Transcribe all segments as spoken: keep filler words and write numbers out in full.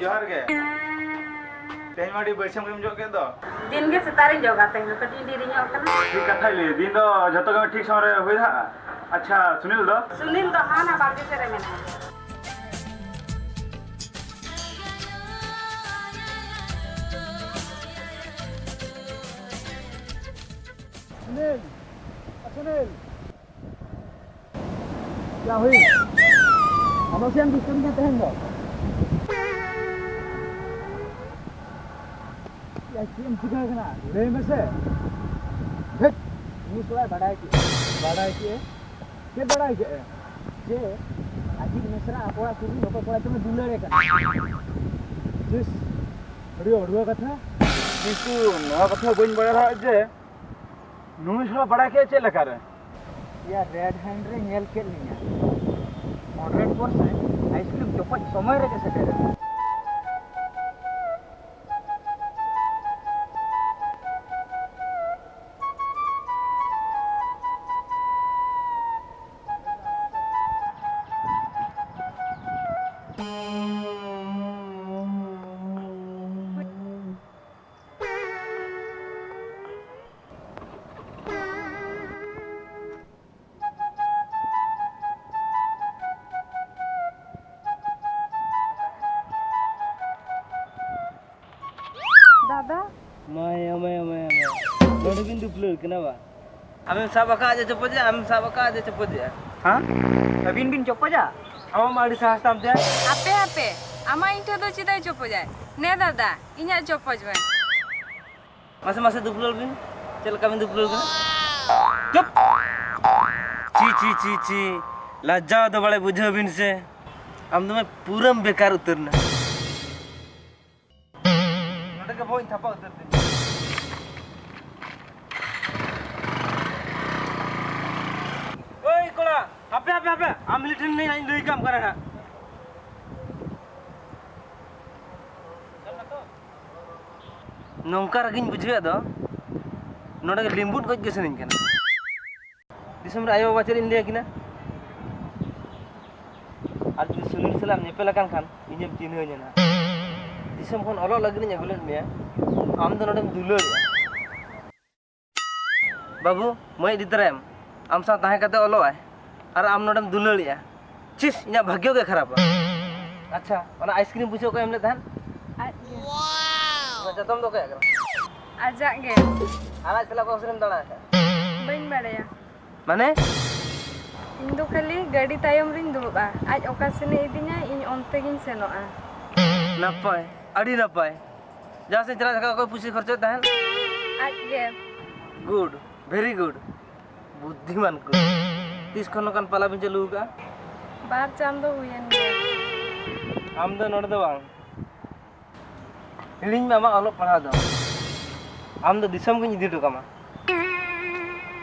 ᱡᱚᱦᱟᱨ ᱜᱮ᱾ ᱛᱮᱦᱮᱧ ᱢᱟ ᱟᱹᱰᱤ ᱵᱟᱹᱭᱥᱟᱹᱢ ᱜᱮᱢ ᱡᱚᱜ ᱠᱮᱫ ᱫᱚ᱾ ᱫᱤᱱ ᱜᱮ ᱥᱮᱛᱟᱜ ᱨᱤᱧ ᱡᱚᱜᱟ, ᱛᱮᱦᱮᱧ ᱫᱚ ᱠᱟᱹᱴᱤᱡ ᱤᱧ ᱫᱮᱨᱤ ᱧᱚᱜ ᱠᱟᱱᱟ᱾ ᱴᱷᱤᱠ ᱠᱟᱛᱷᱟᱭ ᱞᱟᱹᱭ, ᱫᱤᱱ ᱫᱚ ᱡᱷᱚᱛᱚ ᱜᱮ ᱴᱷᱤᱠ ᱥᱚᱢᱚᱭ ᱨᱮ ᱦᱩᱭ ᱫᱟᱲᱮᱭᱟᱜᱼᱟ᱾ ᱟᱪᱪᱷᱟ, ᱥᱩᱱᱤᱞ ᱫᱚ? ᱥᱩᱱᱤᱞ ᱫᱚ ᱦᱟᱱᱟ ᱵᱟᱲᱜᱮ ᱥᱮᱫ ᱨᱮ ᱢᱮᱱᱟᱭᱟ᱾ ᱥᱩᱱᱤᱞ, ᱮ ᱥᱩᱱᱤᱞ᱾ ᱪᱟ ᱦᱩᱭ᱾ ᱟᱫᱚ ᱪᱮᱫ ᱮᱢ ᱰᱤᱥᱴᱟᱵᱤᱧᱟ ᱛᱮᱦᱮᱧ ᱫᱚ? ᱭᱟ, ᱪᱮᱫ ᱮᱢ ᱪᱤᱠᱟᱹ ᱠᱟᱱᱟ? ᱞᱟᱹᱭ ᱢᱮᱥᱮ᱾ ᱫᱷᱮᱴ, ᱩᱱᱤ ᱛᱷᱚᱲᱟᱭ ᱵᱟᱰᱟᱭ ᱠᱮᱫ᱾ ᱵᱟᱰᱟᱭ ᱠᱮᱫ? ᱪᱮᱫ ᱵᱟᱰᱟᱭ ᱠᱮᱫ? ᱡᱮ ᱟᱡᱤᱡ ᱢᱤᱥᱨᱟ ᱟᱠᱚ ᱚᱲᱟᱜ ᱥᱩᱨ ᱨᱤᱱ ᱚᱠᱚᱭ ᱠᱚᱲᱟ ᱪᱚᱝ ᱮ ᱫᱩᱞᱟᱹᱲᱮ ᱠᱟᱱᱟ᱾ ᱤᱥ, ᱟᱹᱰᱤ ᱚᱲᱩᱣᱟᱹ ᱠᱟᱛᱷᱟ᱾ ᱠᱤᱱᱛᱩ ᱱᱚᱣᱟ ᱠᱟᱛᱷᱟ ᱵᱟᱹᱧ ᱵᱟᱲᱟᱭ ᱛᱟᱦᱮᱸᱫ ᱡᱮ ᱱᱩᱭ ᱦᱚᱸ ᱵᱟᱲᱟᱭ ᱠᱮᱫ ᱪᱮᱫ ᱞᱮᱠᱟᱨᱮ? ᱭᱟ, ᱨᱮᱰ ᱦᱮᱱᱰ ᱨᱮ ᱧᱮᱞ ᱠᱮᱫ ᱞᱤᱧᱟ᱾ ᱢᱚᱰᱟᱨᱮᱴ ᱯᱚᱨ ᱥᱮ ᱟᱭᱤᱥᱠᱨᱤᱢ ᱪᱚᱯᱚᱡ ᱥᱚᱢᱚᱭ ᱨᱮᱜᱮ ᱥᱮᱴᱮᱨᱮᱱᱟ᱾ ᱫᱟᱫᱟ᱾ ᱢᱟᱭᱟ, ᱢᱟᱭᱟ, ᱢᱟᱭᱟ, ᱢᱟᱭᱟ᱾ ᱱᱚᱰᱮ ᱵᱤᱱ ᱫᱩᱯᱞᱟᱹᱲ ᱠᱟᱱᱟ ᱵᱟ? ᱟᱢᱮᱢ ᱥᱟᱵ ᱟᱠᱟᱫ ᱡᱮ ᱪᱚᱯᱚᱡᱮᱜᱼᱟ, ᱟᱢᱮᱢ ᱥᱟᱵ ᱟᱠᱟᱫ ᱡᱮ ᱪᱚᱯᱚᱡᱮᱜᱼᱟ᱾ ᱦᱮᱸ? ᱟᱹᱵᱤᱱ ᱵᱤᱱ ᱪᱚᱯᱚᱡᱟ? ᱟᱢᱟᱜ ᱢᱟ ᱟᱹᱰᱤ ᱥᱟᱦᱟᱥ ᱛᱟᱢ ᱛᱮ᱾ ᱦᱟᱯᱮ, ᱦᱟᱯᱮ, ᱟᱢᱟᱜ ᱤᱧ ᱴᱷᱮᱱ ᱫᱚ ᱪᱮᱫᱟᱜ ᱮ ᱪᱚᱯᱚᱡᱟᱭ? ᱱᱮ ᱫᱟᱫᱟ, ᱤᱧᱟᱜ ᱪᱚᱯᱚᱡ ᱢᱮ᱾ ᱢᱟᱥᱮ, ᱢᱟᱥᱮ ᱫᱩᱯᱞᱟᱹᱲ ᱵᱤᱱ᱾ ᱪᱮᱫ ᱞᱮᱠᱟ ᱵᱤᱱ ᱫᱩᱯᱞᱟᱹᱲ ᱠᱟᱱᱟ? ᱪᱩᱯ! ᱪᱤ, ᱪᱤ, ᱪᱤ, ᱪᱤ᱾ ᱞᱟᱡᱟᱣ ᱫᱚ ᱵᱟᱲᱮ ᱵᱩᱡᱷᱟᱹᱣ ᱵᱤᱱ ᱥᱮ᱾ ᱟᱢ ᱫᱚᱢᱮ ᱯᱩᱨᱟᱹᱢ ᱵᱮᱠᱟᱨ ᱩᱛᱟᱹᱨ ᱱᱟ᱾ ᱱᱚᱰᱮ ᱜᱮ ᱵᱚᱦᱚᱜ ᱤᱧ ᱛᱷᱟᱯᱟ ᱩᱛᱟᱹᱨ ᱛᱤᱧ᱾ ᱳᱭ ᱠᱚᱲᱟ, ᱦᱟᱯᱮ, ᱦᱟᱯᱮ, ᱦᱟᱯᱮ, ᱟᱢ ᱦᱤᱞᱤ ᱴᱷᱮᱱ ᱱᱤᱧ ᱞᱟᱹᱭ ᱠᱟᱢ ᱠᱟᱱᱟ ᱦᱟᱸᱜ᱾ ᱱᱚᱝᱠᱟ ᱨᱟᱹᱜᱤᱧ ᱵᱩᱡᱷᱟᱹᱣᱮᱫ ᱫᱚ, ᱱᱚᱰᱮ ᱜᱮ ᱞᱤᱢᱵᱩᱫ ᱜᱚᱡ ᱜᱮ ᱥᱟᱱᱟᱧ ᱠᱟᱱᱟ᱾ ᱫᱤᱥᱚᱢ ᱨᱮ ᱟᱭᱳ ᱵᱟᱵᱟ ᱪᱮᱫ ᱤᱧ ᱞᱟᱹᱭ ᱟᱹᱠᱤᱱᱟ? ᱟᱨ ᱡᱩᱫᱤ ᱥᱩᱱᱤᱞ ᱥᱟᱞᱟᱜ ᱮᱢ ᱧᱮᱯᱮᱞ ᱟᱠᱟᱱ ᱠᱷᱟᱱ, ᱤᱧᱮᱢ ᱪᱤᱱᱦᱟᱹᱣ ᱧᱟᱢᱟ᱾ ᱫᱤᱥᱚᱢ ᱠᱷᱚᱱ ᱚᱞᱚᱜ ᱞᱟᱹᱜᱤᱫ ᱤᱧ ᱟᱹᱜᱩ ᱞᱮᱫ ᱢᱮᱭᱟ, ᱟᱢ ᱫᱚ ᱱᱚᱰᱮᱢ ᱫᱩᱞᱟᱹᱲᱮᱜᱼᱟ᱾ ᱵᱟᱹᱵᱩ, ᱢᱟᱹᱭ ᱤᱫᱤ ᱛᱚᱨᱟᱭᱮᱢ, ᱟᱢ ᱥᱟᱶ ᱛᱟᱦᱮᱸ ᱠᱟᱛᱮ ᱚᱞᱚᱜ ᱟᱭ, ᱟᱨ ᱟᱢ ᱱᱚᱰᱮᱢ ᱫᱩᱞᱟᱹᱲᱮᱜᱼᱟ᱾ ᱪᱤᱥ, ᱤᱧᱟᱹᱜ ᱵᱷᱟᱜᱽᱭᱚ ᱜᱮ ᱠᱷᱟᱨᱟᱯᱟ᱾ ᱟᱪᱪᱷᱟ, ᱚᱱᱟ ᱟᱭᱤᱥᱠᱨᱤᱢ ᱯᱩᱭᱥᱟᱹ ᱚᱠᱚᱭ ᱮᱢ ᱞᱮᱫ ᱛᱟᱦᱮᱸᱫ? ᱟᱡ ᱜᱮ᱾ ᱚᱱᱟ ᱪᱟᱛᱚᱢ ᱫᱚ ᱚᱠᱚᱭᱟᱜ ᱠᱟᱱᱟ? ᱟᱡᱟᱜ ᱜᱮ᱾ ᱟᱨ ᱟᱡ ᱥᱟᱞᱟᱜ ᱚᱠᱟ ᱥᱮᱫ ᱮᱢ ᱫᱟᱬᱟ ᱟᱠᱟᱫᱼᱟ? ᱵᱟᱹᱧ ᱵᱟᱲᱟᱭᱟ᱾ ᱢᱟᱱᱮ? ᱤᱧ ᱫᱚ ᱠᱷᱟᱹᱞᱤ ᱜᱟᱹᱰᱤ ᱛᱟᱭᱚᱢ ᱨᱤᱧ ᱫᱩᱲᱩᱵᱼᱟ, ᱟᱡ ᱚᱠᱟ ᱥᱮᱱᱮ ᱤᱫᱤᱧᱟ ᱤᱧ ᱚᱱᱛᱮ ᱜᱤᱧ ᱥᱮᱱᱚᱜᱼᱟ᱾ ᱱᱟᱯᱟᱭ, ᱟᱹᱰᱤ ᱱᱟᱯᱟᱭ᱾ ᱡᱟᱦᱟᱸ ᱥᱮᱫ ᱪᱟᱞᱟᱜ ᱡᱚᱠᱷᱚᱱ ᱚᱠᱚᱭ ᱯᱩᱭᱥᱟᱹ ᱠᱷᱚᱨᱪᱟᱭᱮᱫ ᱛᱟᱦᱮᱸᱱ? ᱟᱡ ᱜᱮ᱾ Good, very good. ᱵᱩᱫᱽᱫᱷᱤᱢᱟᱱ ᱠᱚ᱾ ᱛᱤᱥ ᱠᱷᱚᱱ ᱱᱚᱝᱠᱟᱱ ᱯᱟᱞᱟ ᱵᱤᱱ ᱪᱟᱹᱞᱩ ᱟᱠᱟᱫᱼᱟ? ᱵᱟᱨ ᱪᱟᱸᱫᱚ ᱦᱩᱭᱮᱱ ᱜᱮᱭᱟ᱾ ᱟᱢ ᱫᱚ ᱱᱚᱰᱮ ᱫᱚ ᱵᱟᱝ, ᱦᱤᱲᱤᱧ ᱢᱮ ᱟᱢᱟᱜ ᱚᱞᱚᱜ ᱯᱟᱲᱦᱟᱣ ᱫᱚ᱾ ᱟᱢ ᱫᱚ ᱫᱤᱥᱚᱢ ᱜᱤᱧ ᱤᱫᱤ ᱦᱚᱴᱚ ᱠᱟᱢᱟ᱾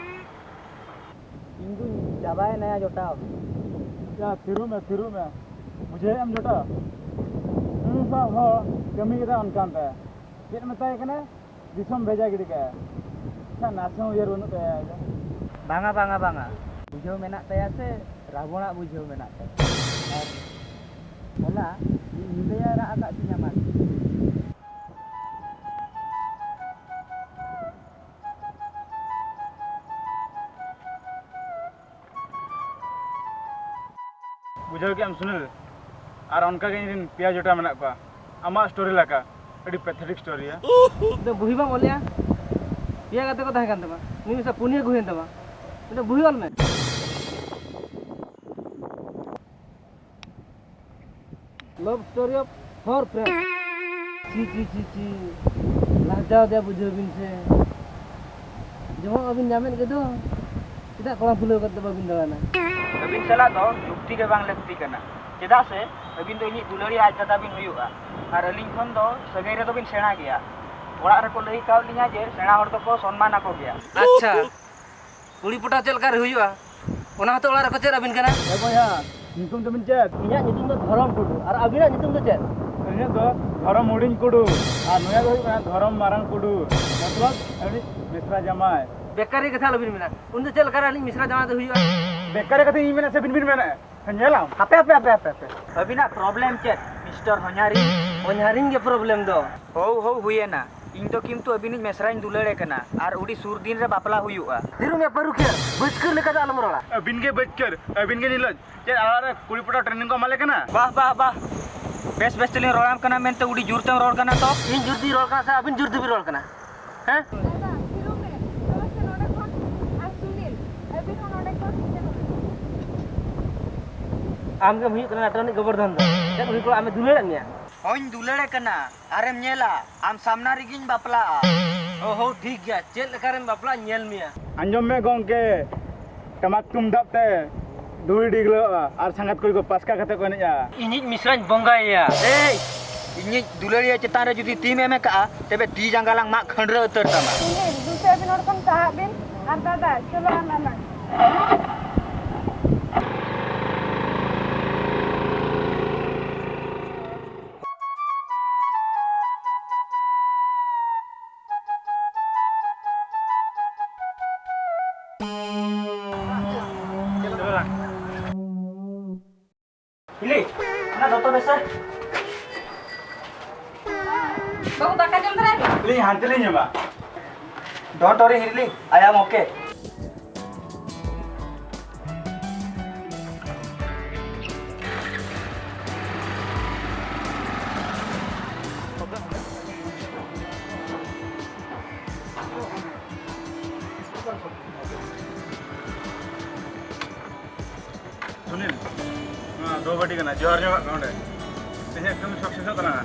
ᱤᱧ ᱫᱩᱧ ᱪᱟᱵᱟᱭᱮᱱᱟ ᱡᱚᱴᱟᱣ᱾ ᱭᱟ, ᱛᱷᱤᱨᱚᱜ ᱢᱮ, ᱛᱷᱤᱨᱚᱜ ᱢᱮ᱾ ᱵᱩᱡᱷᱟᱹᱣᱮᱫ ᱟᱢ ᱡᱚᱴᱟᱣ? ᱱᱩᱭ ᱥᱟᱶ ᱦᱚᱸ ᱠᱟᱹᱢᱤ ᱠᱮᱫᱟ ᱚᱱᱠᱟᱱ ᱛᱟᱭᱟ᱾ ᱪᱮᱫ ᱢᱮᱛᱟᱭ ᱠᱟᱱᱟ? ᱫᱤᱥᱚᱢ ᱵᱷᱮᱡᱟ ᱜᱤᱰᱤ ᱠᱟᱭᱟ᱾ ᱟᱪᱪᱷᱟ, ᱱᱟᱥᱮ ᱦᱚᱸ ᱩᱭᱦᱟᱹᱨ ᱵᱟᱹᱱᱩᱜ ᱛᱟᱭᱟ᱾ ᱵᱟᱝᱟ, ᱵᱟᱝᱟ, ᱵᱟᱝᱟ᱾ ᱵᱩᱡᱷᱟᱹᱣ ᱢᱮᱱᱟᱜ ᱛᱟᱭᱟ ᱥᱮ ᱨᱟᱵᱚᱬᱟᱜ ᱵᱩᱡᱷᱟᱹᱣ ᱢᱮᱱᱟᱜ ᱛᱟᱭᱟ? ᱟᱨ ᱦᱚᱞᱟ ᱢᱤᱫ ᱧᱤᱫᱟᱹᱭ ᱨᱟᱜ ᱟᱠᱟᱫ ᱛᱤᱧᱟ ᱢᱟ᱾ ᱵᱩᱡᱷᱟᱹᱣ ᱠᱮᱜ ᱟᱢ ᱥᱩᱱᱤᱞ? ᱟᱨ ᱚᱱᱠᱟ ᱜᱮ ᱤᱧ ᱨᱮᱱ ᱯᱮᱭᱟ ᱡᱚᱴᱟ ᱢᱮᱱᱟᱜ ᱠᱚᱣᱟ᱾ ᱟᱢᱟᱜ story ᱞᱮᱠᱟ, ᱟᱹᱰᱤ pathetic story ᱭᱟ᱾ ᱢᱤᱫᱴᱟᱝ ᱵᱩᱦᱤ ᱵᱟᱢ ᱚᱞᱮᱜᱼᱟ? ᱯᱮᱭᱟ ᱜᱟᱛᱮ ᱠᱚ ᱛᱟᱦᱮᱸ ᱠᱟᱱ ᱛᱟᱢᱟ, ᱢᱤᱫ ᱢᱮᱥᱟ ᱯᱩᱱᱭᱟᱹ ᱠᱚ ᱦᱩᱭᱮᱱ ᱛᱟᱢᱟ᱾ ᱢᱤᱫᱴᱟᱝ ᱵᱩᱦᱤ ᱚᱞ ᱢᱮ᱾ Love story of four friends. ᱪᱤ, ᱪᱤ, ᱪᱤ, ᱪᱤ᱾ ᱞᱟᱡᱟᱣ ᱫᱮ ᱵᱩᱡᱷᱟᱹᱣ ᱵᱤᱱ ᱥᱮ᱾ ᱡᱚᱢᱟᱜ ᱵᱟᱵᱤᱱ ᱧᱟᱢᱮᱫ ᱜᱮᱫᱚ, ᱪᱮᱫᱟᱜ ᱠᱚᱲᱟᱢ ᱯᱷᱩᱞᱟᱹᱣ ᱠᱟᱛᱮ ᱵᱟᱵᱤᱱ ᱫᱟᱬᱟᱱᱟ? ᱟᱹᱵᱤᱱ ᱥᱟᱞᱟᱜ ᱫᱚ ᱡᱩᱠᱛᱤ ᱜᱮ ᱵᱟᱝ ᱞᱟᱹᱠᱛᱤ ᱠᱟᱱᱟ᱾ ᱪᱮᱫᱟᱜ ᱥᱮ ᱟᱹᱵᱤᱱ ᱫᱚ ᱤᱧᱤᱡ ᱫᱩᱞᱟᱹᱲᱤᱭᱟᱹ ᱟᱡ ᱫᱟᱫᱟ ᱵᱤᱱ ᱦᱩᱭᱩᱜᱼᱟ᱾ ᱟᱨ ᱟᱹᱞᱤᱧ ᱠᱷᱚᱱ ᱫᱚ ᱥᱟᱹᱜᱟᱹᱭ ᱨᱮᱫᱚ ᱵᱤᱱ ᱥᱮᱬᱟ ᱜᱮᱭᱟ᱾ ᱚᱲᱟᱜ ᱨᱮᱠᱚ ᱞᱟᱹᱭ ᱠᱟᱣᱫ ᱞᱤᱧᱟ ᱡᱮ ᱥᱮᱬᱟ ᱦᱚᱲ ᱫᱚᱠᱚ ᱥᱚᱱᱢᱟᱱ ᱟᱠᱚ ᱜᱮᱭᱟ᱾ ᱟᱪᱪᱷᱟ, ᱠᱩᱲᱤ ᱯᱚᱴᱟᱣ ᱪᱮᱫ ᱞᱮᱠᱟ ᱨᱮ ᱦᱩᱭᱩᱜᱼᱟ, ᱚᱱᱟ ᱦᱚᱸᱛᱚ ᱚᱲᱟᱜ ᱨᱮᱠᱚ ᱪᱮᱫ ᱟᱹᱵᱤᱱ ᱠᱟᱱᱟ᱾ ᱮ ᱵᱚᱭᱦᱟ, ᱧᱩᱛᱩᱢ ᱛᱟᱵᱤᱱ ᱪᱮᱫ? ᱤᱧᱟᱹᱜ ᱧᱩᱛᱩᱢ ᱫᱚ ᱫᱷᱚᱨᱚᱢ ᱴᱩᱰᱩ᱾ ᱟᱨ ᱟᱹᱵᱤᱱᱟᱜ ᱧᱩᱛᱩᱢ ᱫᱚ ᱪᱮᱫ? ᱤᱧᱟᱹᱜ ᱫᱚ ᱫᱷᱚᱨᱚᱢ ᱦᱩᱰᱤᱧ ᱠᱩᱰᱩ᱾ ᱟᱨ ᱱᱩᱭᱟᱜ ᱫᱚ ᱦᱩᱭᱩᱜ ᱠᱟᱱᱟ ᱫᱷᱚᱨᱚᱢ ᱢᱟᱨᱟᱝ ᱠᱩᱰᱩ᱾ ᱢᱚᱛᱞᱚᱵ, ᱩᱱᱤ ᱢᱤᱥᱨᱟ ᱡᱟᱢᱟᱭ᱾ ᱵᱮᱠᱟᱨᱤ ᱠᱟᱛᱷᱟ ᱟᱞᱚᱵᱤᱱ ᱢᱮᱱᱟ᱾ ᱩᱱᱤ ᱫᱚ ᱪᱮᱫ ᱞᱮᱠᱟᱨᱮ ᱟᱹᱞᱤᱧ ᱢᱤᱥᱨᱟ ᱡᱟᱢᱟᱭ ᱫᱚ ᱦᱩᱭᱩᱜᱼᱟ? ᱵᱮᱠᱟᱨᱤ ᱠᱟᱛᱷᱟ ᱤᱧ ᱢᱮᱱᱟ ᱥᱮ ᱟᱹᱵᱤᱱ ᱵᱤᱱ ᱢᱮᱱᱟ? ᱦᱮᱸ, ᱧᱮᱞᱟᱢ᱾ ᱦᱟᱯᱮ, ᱦᱟᱯᱮ, ᱦᱟᱯᱮ, ᱦᱟᱯᱮ᱾ ᱟᱹᱵᱤᱱᱟᱜ problem ᱪᱮᱫ, ᱢᱤᱥᱴᱟᱨ ᱦᱚᱧᱦᱟᱨᱤᱧ? ᱦᱚᱧᱦᱟᱨᱤᱧ ᱜᱮ problem ᱫᱚ᱾ ᱦᱳᱣ, ᱦᱳᱣ, ᱦᱩᱭᱮᱱᱟ᱾ ᱤᱧ ᱫᱚ ᱠᱤᱱᱛᱩ ᱟᱹᱵᱤᱱᱤᱡ ᱢᱮᱥᱨᱟᱧ ᱫᱩᱞᱟᱹᱲᱮ ᱠᱟᱱᱟ, ᱟᱨ ᱟᱹᱰᱤ ᱥᱩᱨ ᱫᱤᱱ ᱨᱮ ᱵᱟᱯᱞᱟ ᱦᱩᱭᱩᱜᱼᱟ᱾ ᱫᱤᱨᱩ ᱢᱮ ᱯᱟᱹᱨᱩᱠᱷᱤᱭᱟᱹ, ᱵᱟᱹᱪᱠᱟᱹᱨ ᱞᱮᱠᱟ ᱫᱚ ᱟᱞᱚᱢ ᱨᱚᱲᱟ᱾ ᱟᱹᱵᱤᱱ ᱜᱮ ᱵᱟᱹᱪᱠᱟᱹᱨ, ᱟᱹᱵᱤᱱ ᱜᱮ ᱱᱤᱨᱞᱚᱡᱽ᱾ ᱪᱮᱫ ᱟᱲᱟᱜ ᱨᱮ ᱠᱩᱲᱤ ᱯᱚᱴᱟᱣ training ᱠᱚ ᱮᱢᱟ ᱞᱮ ᱠᱟᱱᱟ? ᱵᱟᱦ, ᱵᱟᱦ, ᱵᱟᱦ᱾ ᱵᱮᱥ, ᱵᱮᱥ ᱛᱮᱞᱤᱧ ᱨᱚᱲᱟᱢ ᱠᱟᱱᱟ ᱢᱮᱱᱛᱮ ᱟᱹᱰᱤ ᱡᱳᱨ ᱛᱮᱢ ᱨᱚᱲ ᱠᱟᱱᱟ ᱛᱚ᱾ ᱤᱧ ᱡᱳᱨ ᱛᱤᱧ ᱨᱚᱲ ᱠᱟᱱᱟ ᱥᱮ ᱟᱹᱵᱤᱱ ᱡᱳᱨ ᱛᱮᱵᱤᱱ ᱨᱚᱲ ᱠᱟᱱᱟ? ᱦᱮᱸ? ᱫᱟᱫᱟ, ᱛᱷᱤᱨᱚᱜ ᱢᱮ᱾ ᱪᱟᱞᱟᱜ ᱯᱮ ᱱᱚᱰᱮ ᱠᱷᱚᱱ᱾ ᱟᱨ ᱥᱩᱱᱤᱞ, ᱟᱹᱵᱤᱱ ᱦᱚᱸ ᱱᱚᱰᱮ ᱠᱷᱚᱱ ᱪᱟᱞᱟᱜ ᱯᱮ᱾ ᱟᱢ ᱜᱮᱢ ᱦᱩᱭᱩᱜ ᱠᱟᱱᱟ ᱱᱟᱴᱚᱱᱤᱡ ᱜᱚᱵᱚᱨᱫᱷᱚᱱ ᱫᱚ᱾ ᱪᱮᱫ ᱩᱱᱤ ᱠᱚᱲᱟ ᱟᱢᱮ ᱫᱩᱞᱟᱹᱲᱮᱫ ᱢᱮᱭᱟ? ᱦᱚᱧ ᱫᱩᱞᱟᱹᱲᱮ ᱠᱟᱱᱟ᱾ ᱟᱨᱮᱢ ᱧᱮᱞᱟ, ᱟᱢ ᱥᱟᱢᱱᱟ ᱨᱮᱜᱤᱧ ᱵᱟᱯᱞᱟᱜᱼᱟ᱾ ᱚ ᱦᱳ, ᱴᱷᱤᱠ ᱜᱮᱭᱟ, ᱪᱮᱫ ᱞᱮᱠᱟ ᱨᱮᱢ ᱵᱟᱯᱞᱟᱜ ᱧᱮᱞ ᱢᱮᱭᱟ᱾ ᱟᱸᱡᱚᱢ ᱢᱮ ᱜᱚᱝᱠᱮ, ᱴᱟᱢᱟᱠ ᱛᱩᱢᱫᱟᱜ ᱛᱮ ᱫᱷᱩᱲᱤ ᱰᱤᱜᱽᱞᱟᱹᱜᱼᱟ ᱟᱨ ᱥᱟᱸᱜᱟᱛ ᱠᱩᱲᱤ ᱠᱚ ᱯᱟᱥᱠᱟ ᱠᱟᱛᱮ ᱠᱚ ᱮᱱᱮᱡᱼᱟ᱾ ᱤᱧᱤᱡ ᱢᱤᱥᱨᱟᱧ ᱵᱚᱸᱜᱟᱭᱮᱭᱟ᱾ ᱮᱭ, ᱤᱧᱤᱡ ᱫᱩᱞᱟᱹᱲᱤᱭᱟᱹ ᱪᱮᱛᱟᱱ ᱨᱮ ᱡᱩᱫᱤ ᱛᱤᱢ ᱮᱢ ᱠᱟᱜᱼᱟ, ᱛᱚᱵᱮ ᱛᱤ ᱡᱟᱸᱜᱟ ᱞᱟᱝ ᱢᱟᱜ ᱠᱷᱟᱹᱱᱰᱨᱟᱹ ᱩᱛᱟᱹᱨ ᱛᱟᱢᱟ᱾ ᱥᱩᱱᱤᱞ, ᱫᱩᱥᱮ ᱟᱹᱵᱤᱱ ᱦᱚᱲ ᱠᱷᱚᱱ ᱥᱟᱦᱟᱜ ᱵᱤᱱ, ᱟᱨ ᱫᱟᱫᱟ, ᱪᱚᱞᱚ ᱟᱞᱟᱝ᱾ ᱦᱤᱞᱤ, ᱚᱱᱟ ᱫᱚᱛᱚ ᱢᱮᱥᱮ᱾ ᱵᱟᱹᱵᱩ, ᱫᱟᱠᱟ ᱡᱚᱢ ᱫᱟᱨᱟᱭ ᱢᱮ᱾ ᱞᱤᱧ ᱦᱟᱱᱛᱮ ᱞᱤᱧ ᱡᱚᱢᱟ᱾ Don't worry, Hirli, I am okay. Sunil, ᱱᱚᱣᱟ ᱫᱚ ᱵᱟᱹᱴᱤ ᱠᱟᱱᱟ, ᱡᱚᱦᱟᱨ ᱧᱚᱜᱟᱜ ᱢᱮ ᱚᱸᱰᱮ᱾ ᱛᱮᱦᱮᱧᱟᱜ ᱠᱟᱹᱢᱤ ᱥᱟᱠᱥᱮᱥᱚᱜ ᱛᱟᱞᱟᱝᱟ᱾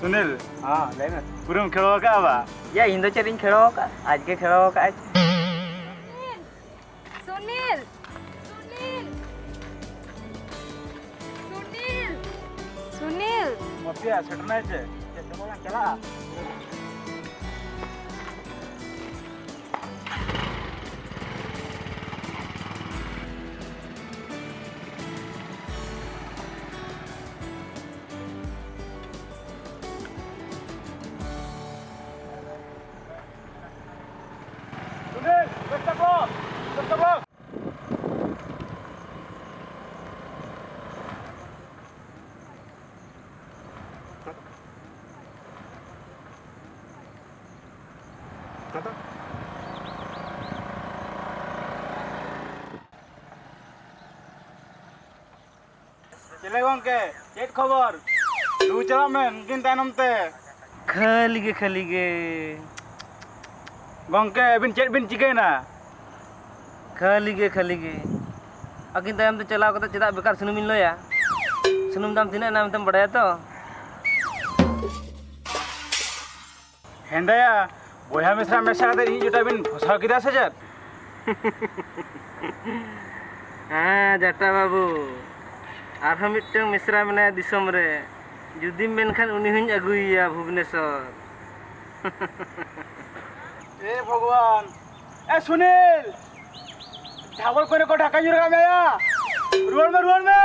ᱥᱩᱱᱤᱞ᱾ ᱦᱮᱸ, ᱞᱟᱹᱭ ᱢᱮ᱾ ᱯᱩᱨᱟᱹᱢ ᱠᱷᱮᱲᱚ ᱟᱠᱟᱫᱼᱟ ᱵᱟ? ᱭᱟ, ᱤᱧ ᱫᱚ ᱪᱮᱫ ᱤᱧ ᱠᱷᱮᱲᱚ ᱟᱠᱟᱫᱼᱟ? ᱟᱡ ᱜᱮ ᱠᱷᱮᱲᱚ ᱟᱠᱟᱫᱼᱟᱭ᱾ ᱥᱩᱱᱤᱞ! ᱥᱩᱱᱤᱞ! ᱥᱩᱱᱤᱞ! ᱥᱩᱱᱤᱞ! ᱵᱟᱯᱤᱭᱟ, ᱥᱮᱴᱮᱨ ᱱᱟᱭ ᱪᱮ? ᱪᱮᱫ ᱛᱮᱵᱚᱱ ᱪᱟᱞᱟᱜᱼᱟ? ᱪᱮᱞᱮ ᱜᱚᱝᱠᱮ, ᱪᱮᱫ ᱠᱷᱚᱵᱚᱨ? ᱨᱩ ᱪᱟᱞᱟᱜ ᱢᱮ ᱩᱱᱠᱤᱱ ᱛᱟᱭᱱᱚᱢ ᱛᱮ᱾ ᱠᱷᱟᱹᱞᱤ ᱜᱮ, ᱠᱷᱟᱹᱞᱤ ᱜᱮ᱾ ᱜᱚᱝᱠᱮ, ᱟᱹᱵᱤᱱ ᱪᱮᱫ ᱵᱤᱱ ᱪᱤᱠᱟᱹᱭᱮᱱᱟ? ᱠᱷᱟᱹᱞᱤ ᱜᱮ, ᱠᱷᱟᱹᱞᱤ ᱜᱮ᱾ ᱟᱹᱠᱤᱱ ᱛᱟᱭᱚᱢ ᱛᱮ ᱪᱟᱞᱟᱣ ᱠᱟᱛᱮ ᱪᱮᱫᱟᱜ ᱵᱮᱠᱟᱨ ᱥᱩᱱᱩᱢᱤᱧ ᱞᱚᱭᱟ? ᱥᱩᱱᱩᱢ ᱫᱟᱢ ᱛᱤᱱᱟᱹᱜ ᱮᱱᱟ ᱢᱮᱱᱛᱮᱢ ᱵᱟᱲᱟᱭᱟ ᱛᱚ? ᱦᱮᱸᱫᱟᱭᱟ, ᱵᱚᱭᱦᱟ ᱢᱤᱥᱨᱟ ᱢᱮᱥᱟ ᱠᱟᱛᱮ ᱤᱧ ᱡᱚᱴᱟ ᱵᱤᱱ ᱯᱷᱚᱥᱟᱣ ᱠᱮᱫᱟ ᱥᱮ ᱪᱮᱫ? ᱦᱮᱸ, ᱡᱟᱴᱟ ᱵᱟᱹᱵᱩ, ᱟᱨᱦᱚᱸ ᱢᱤᱫᱴᱟᱝ ᱢᱤᱥᱨᱟ ᱢᱮᱱᱟᱭᱟ ᱫᱤᱥᱚᱢ ᱨᱮ᱾ ᱡᱩᱫᱤᱢ ᱢᱮᱱᱠᱷᱟᱱ ᱩᱱᱤ ᱦᱚᱸᱧ ᱟᱹᱜᱩᱭᱮᱭᱟ ᱵᱷᱩᱵᱽᱱᱮᱥᱚᱨ᱾ ᱮ ᱵᱷᱚᱜᱚᱵᱟᱱ, ᱮ ᱥᱩᱱᱤᱞ, ᱰᱷᱟᱵᱚᱞ ᱠᱚᱨᱮ ᱠᱚ ᱰᱷᱟᱠᱟ ᱧᱩᱨ ᱠᱟᱜ ᱢᱮᱭᱟ᱾ ᱨᱩᱣᱟᱹᱲ ᱢᱮ, ᱨᱩᱣᱟᱹᱲ ᱢᱮ᱾